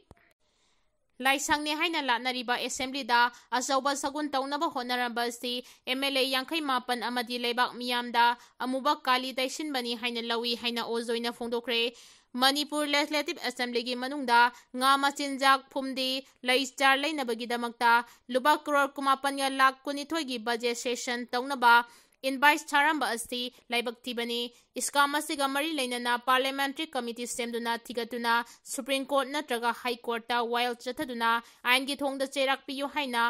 ꯂꯥꯏꯁꯪꯅꯤ ꯍꯥꯏꯅ ꯂꯥꯠꯅꯔꯤꯕ assemblyꯗ ꯑꯆꯧꯕ ꯁꯒꯨꯟ ꯇꯧꯅꯕ ꯍꯣꯠꯅꯔꯝꯕ ꯑꯁꯤ MLA ꯌꯥꯡꯈꯩ ꯃꯥꯄꯟ ꯑꯃꯗꯤ ꯂꯩꯕꯥꯛ ꯃꯤꯌꯥꯝꯗ ꯑꯃꯨꯕ ꯀꯥꯂꯤ ꯇꯩꯁꯤꯟꯕꯅꯤ ꯍꯥꯏꯅ ꯂꯧꯏ ꯍꯥꯏꯅ ꯑꯣꯖꯣꯏꯅ ꯐꯣꯡꯗꯣꯛꯈ꯭ꯔꯦ꯫ ꯃꯅꯤꯄꯨꯔ Legislative Assemblyꯒꯤ ꯃꯅꯨꯡꯗ ꯉꯥ ꯃꯆꯤꯟꯖꯥꯛ, ꯐꯨꯝꯗꯤ, ꯂꯩ ꯆꯥꯔ ꯂꯩꯅꯕꯒꯤꯗꯃꯛꯇ ꯂꯨꯄꯥ ꯀ꯭ꯔꯣꯔ ꯀꯨꯟꯃꯥꯄꯟꯒ ꯂꯥꯈ ꯀꯨꯟꯅꯤꯊꯣꯏꯒꯤ budget session ꯇꯧꯅꯕ advice ꯊꯥꯔꯝꯕ ꯑꯁꯤ ꯂꯥꯏꯕꯛ ꯊꯤꯕꯅꯤ꯫ Scam ꯑꯁꯤꯒ ꯃꯔꯤ ꯂꯩꯅꯅ parliamentary committee ꯁꯦꯝꯗꯨꯅ ꯊꯤꯒꯠꯇꯨꯅ Supreme Court ꯅꯠꯇ꯭ꯔꯒ High Courtꯇ ꯋꯥꯌꯦꯜ ꯆꯠꯊꯗꯨꯅ ꯑꯥꯏꯟꯒꯤ ꯊꯣꯡꯗ ꯆꯩꯔꯥꯛ ꯄꯤꯌꯨ ꯍꯥꯏꯅ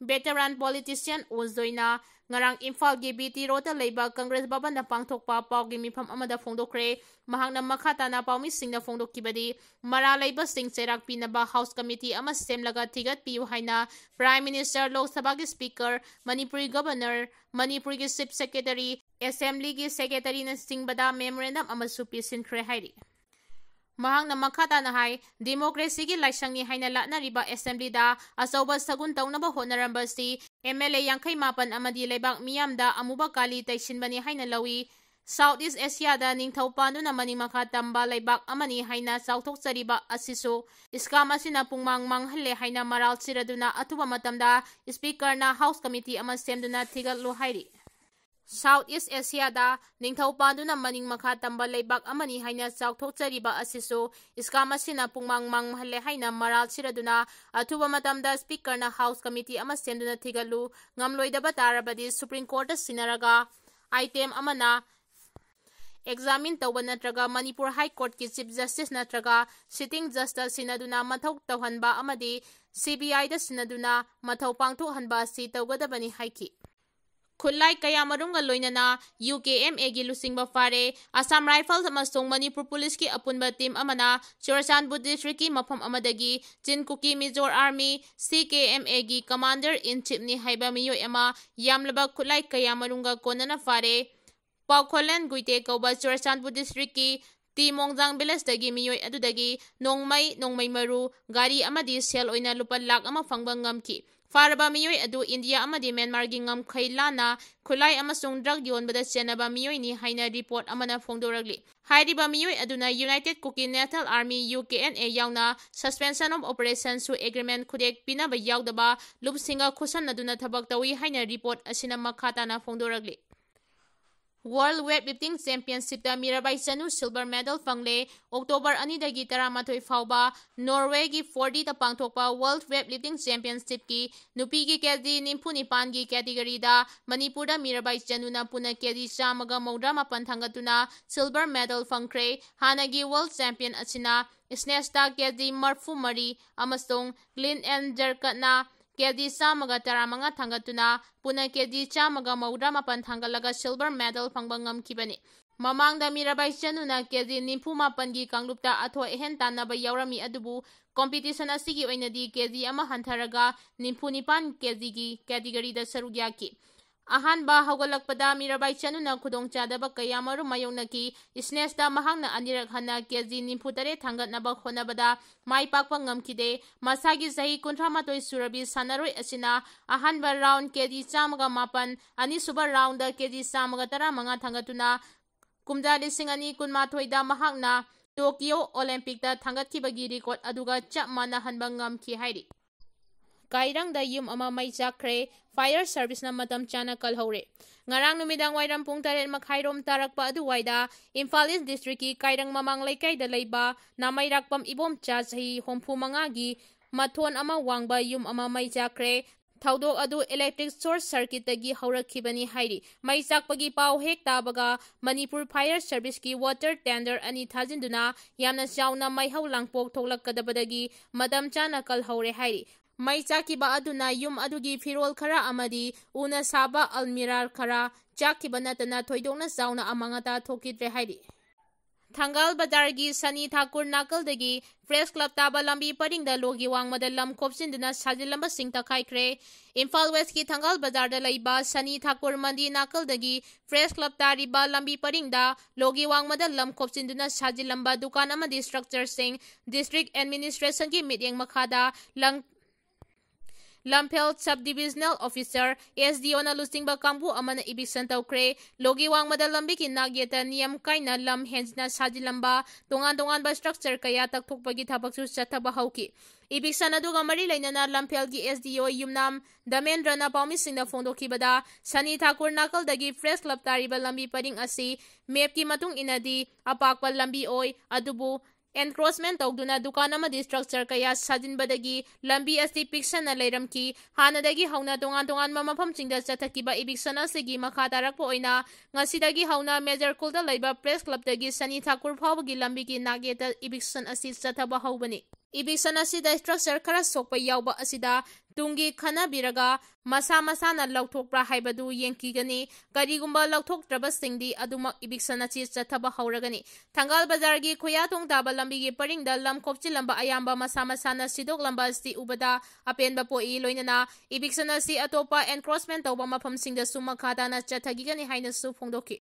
veteran politician ꯑꯣꯖꯣꯏꯅ ꯉꯔꯥꯡ ꯏꯝꯐꯥꯜꯒꯤ BT Roadꯇ ꯂꯩꯕ Congress ꯚꯕꯟꯗ ꯄꯥꯡꯊꯣꯛꯄ ꯄꯥꯎꯒꯤ ꯃꯤꯐꯝ ꯑꯃꯗ ꯐꯣꯡꯗꯣꯛꯈ꯭ꯔꯦ꯫ ꯃꯍꯥꯛꯅ ꯃꯈꯥ ꯇꯥꯅ ꯄꯥꯎꯃꯤꯁꯤꯡꯗ ꯐꯣꯡꯗꯣꯛꯈꯤꯕꯗꯤ, ꯃꯔꯥꯜ ꯂꯩꯕꯁꯤꯡ ꯆꯩꯔꯥꯛ ꯄꯤꯅꯕ House Committee ꯑꯃ ꯁꯦꯝꯂꯒ ꯊꯤꯒꯠꯄꯤꯌꯨ ꯍꯥꯏꯅ Prime Minister, ꯂꯣꯛ ꯁꯚꯥꯒꯤ Speaker, ꯃꯅꯤꯄꯨꯔꯤ Governor, ꯃꯅꯤꯄꯨꯔꯒꯤ Chief Secretary, Assemblyꯒꯤ Secretaryꯅꯆꯤꯡꯕꯗ memorandum ꯑꯃꯁꯨ ꯄꯤꯁꯤꯟꯈ꯭ꯔꯦ ꯍꯥꯏꯔꯤ꯫ ꯃꯍꯥꯛꯅ ꯃꯈꯥ ꯇꯥꯅ ꯍꯥꯏ, democracyꯒꯤ ꯂꯥꯏꯁꯪꯅꯤ ꯍꯥꯏꯅ ꯂꯥꯠꯅꯔꯤꯕ assemblyꯗ ꯑꯆꯧꯕ ꯁꯒꯨꯟ ꯇꯧꯅꯕ ꯍꯣꯠꯅꯔꯝꯕꯁꯤ MLA ꯌꯥꯡꯈꯩ ꯃꯥꯄꯟ ꯑꯃꯗꯤ ꯂꯩꯕꯥꯛ ꯃꯤꯌꯥꯝꯗ ꯑꯃꯨꯕ ꯀꯥꯂꯤ ꯇꯩꯁꯤꯟꯕꯅꯤ ꯍꯥꯏꯅ ꯂꯧꯏ꯫ South East Asiaꯗ ꯅꯤꯡꯊꯧ ꯄꯥꯟꯗꯨꯅ ꯃꯅꯤꯡ ꯃꯈꯥ ꯇꯝꯕ ꯂꯩꯕꯥꯛ ꯑꯃꯅꯤ ꯍꯥꯏꯅ ꯆꯥꯎꯊꯣꯛꯆꯔꯤꯕ ꯑꯁꯤꯁꯨ scam ꯑꯁꯤꯅ ꯄꯨꯡꯃꯥꯡ ꯃꯥꯡꯍꯜꯂꯦ ꯍꯥꯏꯅ ꯃꯔꯥꯜ ꯁꯤꯔꯗꯨꯅ ꯑꯊꯨꯕ ꯃꯇꯝꯗ Speakerꯅ House Committee ꯑꯃ ꯁꯦꯝꯗꯨꯅ ꯊꯤꯒꯠꯂꯨ ꯍꯥꯏꯔꯤ꯫ South East Asiaꯗ ꯅꯤꯡꯊꯧ ꯄꯥꯟꯗꯨꯅ ꯃꯅꯤꯡ ꯃꯈꯥ ꯇꯝꯕ ꯂꯩꯕꯥꯛ ꯑꯃꯅꯤ ꯍꯥꯏꯅ ꯆꯥꯎꯊꯣꯛꯆꯔꯤꯕ ꯑꯁꯤꯁꯨ scam ꯑꯁꯤꯅ ꯄꯨꯡꯃꯥꯡ ꯃꯥꯡꯍꯜꯂꯦ ꯍꯥꯏꯅ ꯃꯔꯥꯜ ꯁꯤꯔꯗꯨꯅ ꯑꯊꯨꯕ ꯃꯇꯝꯗ Speakerꯅ House Committee ꯑꯃ ꯁꯦꯝꯗꯨꯅ ꯊꯤꯒꯠꯂꯨ, ꯉꯝꯂꯣꯏꯗꯕ ꯇꯥꯔꯕꯗꯤ Supreme Courtꯇ ꯁꯤꯟꯅꯔꯒ item ꯑꯃꯅ examine ꯇꯧꯕ ꯅꯠꯇ꯭ꯔꯒ ꯃꯅꯤꯄꯨꯔ High Courtꯀꯤ Chief Justice ꯅꯠꯇ꯭ꯔꯒ sitting judgeꯇ ꯁꯤꯟꯅꯗꯨꯅ ꯃꯊꯧ ꯇꯧꯍꯟꯕ ꯑꯃꯗꯤ CBIꯗ ꯁꯤꯟꯅꯗꯨꯅ ꯃꯊꯧ ꯄꯥꯡꯊꯣꯛꯍꯟꯕ ꯑꯁꯤ ꯇꯧꯒꯗꯕꯅꯤ ꯍꯥꯏꯈꯤ꯫ ꯈꯨꯠꯂꯥꯏ ꯀꯌꯥꯃꯔꯨꯝꯒ ꯂꯣꯏꯅꯅ UKMAꯒꯤ ꯂꯨꯆꯤꯡꯕ ꯐꯥꯔꯦ꯫ Assam Rifles ꯑꯃꯁꯨꯡ ꯃꯅꯤꯄꯨꯔ Policeꯀꯤ ꯑꯄꯨꯟꯕ team ꯑꯃꯅ ꯆꯨꯔꯆꯥꯟꯄꯨꯔ districtꯀꯤ ꯃꯐꯝ ꯑꯃꯗꯒꯤ ꯆꯤꯟ ꯀꯨꯀꯤ Mizo Army, CKMAꯒꯤ Commander in Chiefꯅꯤ ꯍꯥꯏꯕ ꯃꯤꯑꯣꯏ ꯑꯃ ꯌꯥꯝꯂꯕ ꯈꯨꯠꯂꯥꯏ ꯀꯌꯥꯃꯔꯨꯝꯒ ꯀꯣꯟꯅꯅ ꯐꯥꯔꯦ꯫ ꯄꯥꯎꯈꯣꯜꯂꯦꯟ ꯒꯨꯏꯇꯦ ꯀꯧꯕ ꯆꯨꯔꯆꯥꯟꯄꯨꯔ districtꯀꯤ ꯇꯤ ꯃꯣꯡꯖꯥꯡ villageꯇꯒꯤ ꯃꯤꯑꯣꯏ ꯑꯗꯨꯗꯒꯤ ꯅꯣꯡꯃꯩ, ꯅꯣꯡꯃꯩ ꯃꯔꯨ, ꯒꯥꯔꯤ ꯑꯃꯗꯤ ꯁꯦꯜ ꯑꯣꯏꯅ ꯂꯨꯄꯥ ꯂꯥꯈ ꯑꯃ ꯐꯪꯕ ꯉꯝꯈꯤ꯫ ꯐꯥꯔꯕ ꯃꯤꯑꯣꯏ ꯑꯗꯨ ꯏꯟꯗꯤꯌꯥ ꯑꯃꯗꯤ ꯃ꯭ꯌꯥꯟꯃꯥꯔꯒꯤ ꯉꯝꯈꯩ ꯂꯥꯟꯅ ꯈꯨꯠꯂꯥꯏ ꯑꯃꯁꯨꯡ drug ꯌꯣꯟꯕꯗ ꯆꯦꯟꯅꯕ ꯃꯤꯑꯣꯏꯅꯤ ꯍꯥꯏꯅ report ꯑꯃꯅ ꯐꯣꯡꯗꯣꯔꯛꯂꯤ꯫ ꯍꯥꯏꯔꯤꯕ ꯃꯤꯑꯣꯏ ꯑꯗꯨꯅ United Kuki National Army, U K N A, ꯌꯥꯎꯅ Suspension of Operation ꯁꯨ agreement ꯈꯨꯗꯦꯛ ꯄꯤꯅꯕ ꯌꯥꯎꯗꯕ ꯂꯨꯞꯁꯤꯡꯒ ꯈꯨꯠꯁꯝꯅꯗꯨꯅ ꯊꯕꯛ ꯇꯧꯏ ꯍꯥꯏꯅ report ꯑꯁꯤꯅ ꯃꯈꯥ ꯇꯥꯅ ꯐꯣꯡꯗꯣꯔꯛꯂꯤ꯫ World Weightlifting Championship ꯇ ꯃꯤꯔꯥꯕꯥꯏ ꯆꯅꯨ silver medal ꯐꯪꯂꯦ꯫ October ꯑꯅꯤꯗꯒꯤ ꯇꯔꯥꯃꯥꯊꯣꯏ ꯐꯥꯎꯕ Norway ꯒꯤ Førde ꯗ ꯄꯥꯡꯊꯣꯛꯄ World Weightlifting Championship ꯀꯤ ꯅꯨꯄꯤꯒꯤ K G ꯅꯤꯐꯨ ꯅꯤꯄꯥꯟꯒꯤ category ꯗ ꯃꯅꯤꯄꯨꯔꯗ ꯃꯤꯔꯥꯕꯥꯏ ꯆꯅꯨꯅ ꯄꯨꯟꯅ K G ꯆꯥꯝꯃꯒ ꯃꯧꯗ꯭ꯔꯥ ꯃꯥꯄꯟ ꯊꯥꯡꯒꯠꯇꯨꯅ silver medal ꯐꯪꯈ꯭ꯔꯦ꯫ ꯍꯥꯟꯅꯒꯤ world champion ꯑꯁꯤꯅ snatch ꯇ K G ꯃꯔꯐꯨ ꯃꯔꯤ ꯑꯃꯁꯨꯡ clean and jerk ꯅ K G ꯆꯥꯝꯃꯒ ꯇꯔꯥꯃꯉꯥ ꯊꯥꯡꯒꯠꯇꯨꯅ ꯄꯨꯟꯅ K G ꯆꯥꯝꯃꯒ ꯃꯧꯗ꯭ꯔꯥ ꯃꯥꯄꯟ ꯊꯥꯡꯒꯠꯂꯒ silver medal ꯐꯪꯕ ꯉꯝꯈꯤꯕꯅꯤ꯫ ꯃꯃꯥꯡꯗ ꯃꯤꯔꯥꯕꯥꯏ ꯆꯅꯨꯅ K G ꯅꯤꯐꯨ ꯃꯥꯄꯟꯒꯤ ꯀꯥꯡꯂꯨꯞꯇ ꯑꯊꯣꯏ ꯑꯍꯦꯟ ꯇꯥꯟꯅꯕ ꯌꯥꯎꯔꯝꯃꯤ, ꯑꯗꯨꯕꯨ competition ꯑꯁꯤꯒꯤ ꯑꯣꯏꯅꯗꯤ K G ꯑꯃ ꯍꯟꯊꯔꯒ ꯅꯤꯐꯨ ꯅꯤꯄꯥꯟ K G ꯒꯤ category ꯗ ꯁꯔꯨꯛ ꯌꯥꯈꯤ꯫ ꯑꯍꯥꯟꯕ ꯍꯧꯒꯠꯂꯛꯄꯗ ꯃꯤꯔꯥꯕꯥꯏ ꯆꯅꯨꯅ ꯈꯨꯗꯣꯡꯆꯥꯗꯕ ꯀꯌꯥ ꯃꯔꯨꯝ ꯃꯥꯌꯣꯛꯅꯈꯤ꯫ Snatch ꯇ ꯃꯍꯥꯛꯅ ꯑꯅꯤꯔꯛ ꯍꯟꯅ K G ꯅꯤꯐꯨ ꯇꯔꯦꯠ ꯊꯥꯡꯒꯠꯅꯕ ꯍꯣꯠꯅꯕꯗ ꯃꯥꯏ ꯄꯥꯛꯄ ꯉꯝꯈꯤꯗꯦ꯫ ꯃꯁꯥꯒꯤ ꯆꯍꯤ ꯀꯨꯟꯊ꯭ꯔꯥ ꯃꯥꯊꯣꯏ ꯁꯨꯔꯕꯤ ꯁꯥꯟꯅꯔꯣꯏ ꯑꯁꯤꯅ ꯑꯍꯥꯟꯕ round K G ꯆꯥꯝꯃꯒ ꯃꯥꯄꯟ, ꯑꯅꯤꯁꯨꯕ round ꯗ K G ꯆꯥꯝꯃꯒ ꯇꯔꯥꯃꯉꯥ ꯊꯥꯡꯒꯠꯇꯨꯅ ꯀꯨꯝꯖꯥ ꯂꯤꯁꯤꯡ ꯑꯅꯤ ꯀꯨꯟꯃꯥꯊꯣꯏꯗ ꯃꯍꯥꯛꯅ Tokyo Olympic ꯇ ꯊꯥꯡꯒꯠꯈꯤꯕꯒꯤ record ꯑꯗꯨꯒ ꯆꯞ ꯃꯥꯟꯅꯍꯟꯕ ꯉꯝꯈꯤ ꯍꯥꯏꯔꯤ꯫ ꯀꯥꯏꯔꯪꯗ ꯌꯨꯝ ꯑꯃ ꯃꯩ ꯆꯥꯛꯈ꯭ꯔꯦ꯫ Fire service ꯅ ꯃꯇꯝ ꯆꯥꯅ ꯀꯜꯍꯧꯔꯦ꯫ ꯉꯔꯥꯡ ꯅꯨꯃꯤꯗꯥꯡ ꯋꯥꯏꯔꯝ ꯄꯨꯡ ꯇꯔꯦꯠ ꯃꯈꯥꯏꯔꯣꯝ ꯇꯥꯔꯛꯄ ꯑꯗꯨꯋꯥꯏꯗ ꯏꯝꯐꯥꯜ East district ꯀꯤ ꯀꯥꯏꯔꯪ ꯃꯃꯥꯡ ꯂꯩꯀꯥꯏꯗ ꯂꯩꯕ ꯅꯥꯃꯩꯔꯥꯛꯄꯝ ꯏꯕꯣꯝꯆꯥ, ꯆꯍꯤ ꯍꯨꯝꯐꯨ ꯃꯉꯥꯒꯤ, ꯃꯊꯣꯟ ꯑꯃ ꯋꯥꯡꯕ ꯌꯨꯝ ꯑꯃ ꯃꯩ ꯆꯥꯛꯈ꯭ꯔꯦ꯫ ꯊꯧꯗꯣꯛ ꯑꯗꯨ electric short circuit ꯇꯒꯤ ꯍꯧꯔꯛꯈꯤꯕꯅꯤ ꯍꯥꯏꯔꯤ꯫ ꯃꯩ ꯆꯥꯛꯄꯒꯤ ꯄꯥꯎ ꯍꯦꯛ ꯇꯥꯕꯒ ꯃꯅꯤꯄꯨꯔ Fire service ꯀꯤ water tanker ꯑꯅꯤ ꯊꯥꯖꯤꯟꯗꯨꯅ ꯌꯥꯝꯅ ꯆꯥꯎꯅ ꯃꯩꯍꯧ ꯂꯥꯡꯄꯣꯛ ꯊꯣꯛꯂꯛꯀꯗꯕꯗꯒꯤ ꯃꯇꯝ ꯆꯥꯅ ꯀꯜꯍꯧꯔꯦ ꯍꯥꯏꯔꯤ꯫ ꯃꯩ ꯆꯥꯛꯈꯤꯕ ꯑꯗꯨꯅ ꯌꯨꯝ ꯑꯗꯨꯒꯤ ꯐꯤꯔꯣꯜ ꯈꯔ ꯑꯃꯗꯤ ꯎꯅ ꯁꯥꯕ almirah ꯈꯔ ꯆꯥꯛꯈꯤꯕ ꯅꯠꯇꯅ ꯊꯣꯏꯗꯣꯛꯅ ꯆꯥꯎꯅ ꯑꯃꯥꯡ ꯑꯇꯥ ꯊꯣꯛꯈꯤꯗ꯭ꯔꯦ ꯍꯥꯏꯔꯤ꯫ ꯊꯪꯒꯥꯜ ꯕꯖꯥꯔꯒꯤ ꯁꯅꯤ ꯊꯥꯀꯨꯔ ꯅꯥꯀꯜꯗꯒꯤ Press Club ꯇꯥꯕ ꯂꯝꯕꯤ ꯄꯔꯤꯡꯗ ꯂꯣꯒꯤ ꯋꯥꯡꯃꯗ ꯂꯝ ꯈꯣꯞꯆꯤꯟꯗꯨꯅ ꯁꯥꯖꯤꯜꯂꯝꯕꯁꯤꯡ ꯇꯛꯈꯥꯏꯈ꯭ꯔꯦ꯫ ꯏꯝꯐꯥꯜ West ꯀꯤ ꯊꯪꯒꯥꯜ ꯕꯖꯥꯔꯗ ꯂꯩꯕ ꯁꯅꯤ ꯊꯥꯀꯨꯔ ꯃꯟꯗꯤ ꯅꯥꯀꯜꯗꯒꯤ Press Club ꯇꯥꯔꯤꯕ ꯂꯝꯕꯤ ꯄꯔꯤꯡꯗ ꯂꯣꯒꯤ ꯋꯥꯡꯃꯗ ꯂꯝ ꯈꯣꯞꯆꯤꯟꯗꯨꯅ ꯁꯥꯖꯤꯜꯂꯝꯕ ꯗꯨꯀꯥꯟ ꯑꯃꯗꯤ structure ꯁꯤꯡ district administration ꯒꯤ ꯃꯤꯠꯌꯦꯡ ꯃꯈꯥꯗ ꯂꯪ-, ꯂꯝꯐꯦꯜ Sub Divisional Officer, S D O ꯅ ꯂꯨꯆꯤꯡꯕ ꯀꯥꯡꯕꯨ ꯑꯃꯅ eviction ꯇꯧꯈ꯭ꯔꯦ꯫ ꯂꯣꯒꯤ ꯋꯥꯡꯃꯗ ꯂꯝꯕꯤꯒꯤ ꯅꯥꯛꯌꯦꯠꯇ ꯅꯤꯌꯝ ꯀꯥꯏꯅ ꯂꯝ ꯍꯦꯟꯖꯤꯟꯅ ꯁꯥꯖꯤꯜꯂꯝꯕ ꯇꯣꯉꯥꯟ ꯇꯣꯉꯥꯟꯕ structure ꯀꯌꯥ ꯇꯛꯊꯣꯛꯄꯒꯤ ꯊꯕꯛꯁꯨ ꯆꯠꯊꯕ ꯍꯧꯈꯤ꯫ Eviction ꯑꯗꯨꯒ ꯃꯔꯤ ꯂꯩꯅꯅ ꯂꯝꯐꯦꯜꯒꯤ S D O ꯌꯨꯝꯅꯥꯝ ꯗꯃꯦꯟꯗ꯭ꯔꯅ ꯄꯥꯎꯃꯤꯁꯤꯡꯗ ꯐꯣꯡꯗꯣꯛꯈꯤꯕꯗ, ꯁꯅꯤ ꯊꯥꯀꯨꯔ ꯅꯥꯀꯜꯗꯒꯤ Press Club ꯇꯥꯔꯤꯕ ꯂꯝꯕꯤ ꯄꯔꯤꯡ ꯑꯁꯤ map ꯀꯤ ꯃꯇꯨꯡ ꯏꯟꯅꯗꯤ ꯑꯄꯥꯛꯄ ꯂꯝꯕꯤ ꯑꯣꯏ, ꯑꯗꯨꯕꯨ encroachment ꯇꯧꯗꯨꯅ ꯗꯨꯀꯥꯟ ꯑꯃꯗꯤ structure ꯀꯌꯥ ꯁꯥꯖꯤꯟꯕꯗꯒꯤ ꯂꯝꯕꯤ ꯑꯁꯤ ꯄꯤꯛꯁꯟꯅ ꯂꯩꯔꯝꯈꯤ꯫ ꯍꯥꯟꯅꯗꯒꯤ ꯍꯧꯅ ꯇꯣꯉꯥꯟ ꯇꯣꯉꯥꯟꯕ ꯃꯐꯝꯁꯤꯡꯗ ꯆꯠꯊꯈꯤꯕ eviction ꯑꯁꯤꯒꯤ ꯃꯈꯥ ꯇꯥꯔꯛꯄ ꯑꯣꯏꯅ ꯉꯁꯤꯗꯒꯤ ꯍꯧꯅ ꯃꯦꯖꯔ ꯈꯨꯜꯗ ꯂꯩꯕ Press Club ꯇꯒꯤ ꯁꯅꯤ ꯊꯥꯀꯨꯔ ꯐꯥꯎꯕꯒꯤ ꯂꯝꯕꯤꯒꯤ ꯅꯥꯛꯌꯦꯠꯇ eviction ꯑꯁꯤ ꯆꯠꯊꯕ ꯍꯧꯕꯅꯤ꯫ Eviction ꯑꯁꯤꯗ structure ꯈꯔ ꯁꯣꯛꯄ ꯌꯥꯎꯕ ꯑꯁꯤꯗ ꯇꯨꯡꯒꯤ ꯈꯟꯅꯕꯤꯔꯒ ꯃꯁꯥ ꯃꯁꯥꯅ ꯂꯧꯊꯣꯛꯄ꯭ꯔꯥ ꯍꯥꯏꯕꯗꯨ ꯌꯦꯡꯈꯤꯒꯅꯤ꯫ ꯀꯔꯤꯒꯨꯝꯕ ꯂꯧꯊꯣꯛꯇ꯭ꯔꯕꯁꯤꯡꯗꯤ ꯑꯗꯨꯃꯛ eviction ꯑꯁꯤ ꯆꯠꯊꯕ ꯍꯧꯔꯒꯅꯤ꯫ ꯊꯪꯒꯥꯜ ꯕꯖꯥꯔꯒꯤ ꯈꯨꯌꯥꯊꯣꯡ ꯇꯥꯕ ꯂꯝꯕꯤꯒꯤ ꯄꯔꯤꯡꯗ ꯂꯝ ꯈꯣꯞꯆꯤꯜꯂꯝꯕ ꯑꯌꯥꯝꯕ ꯃꯁꯥ ꯃꯁꯥꯅ ꯁꯤꯗꯣꯛꯂꯝꯕ ꯑꯁꯤ ꯎꯕꯗ ꯑꯄꯦꯟꯕ ꯄꯣꯛꯏ꯫ ꯂꯣꯏꯅꯅ eviction ꯑꯁꯤ ꯑꯇꯣꯞꯄ encroachment ꯇꯧꯕ ꯃꯐꯝꯁꯤꯡꯗꯁꯨ ꯃꯈꯥ ꯇꯥꯅ ꯆꯠꯊꯈꯤꯒꯅꯤ ꯍꯥꯏꯅꯁꯨ ꯐꯣꯡꯗꯣꯛꯈꯤ꯫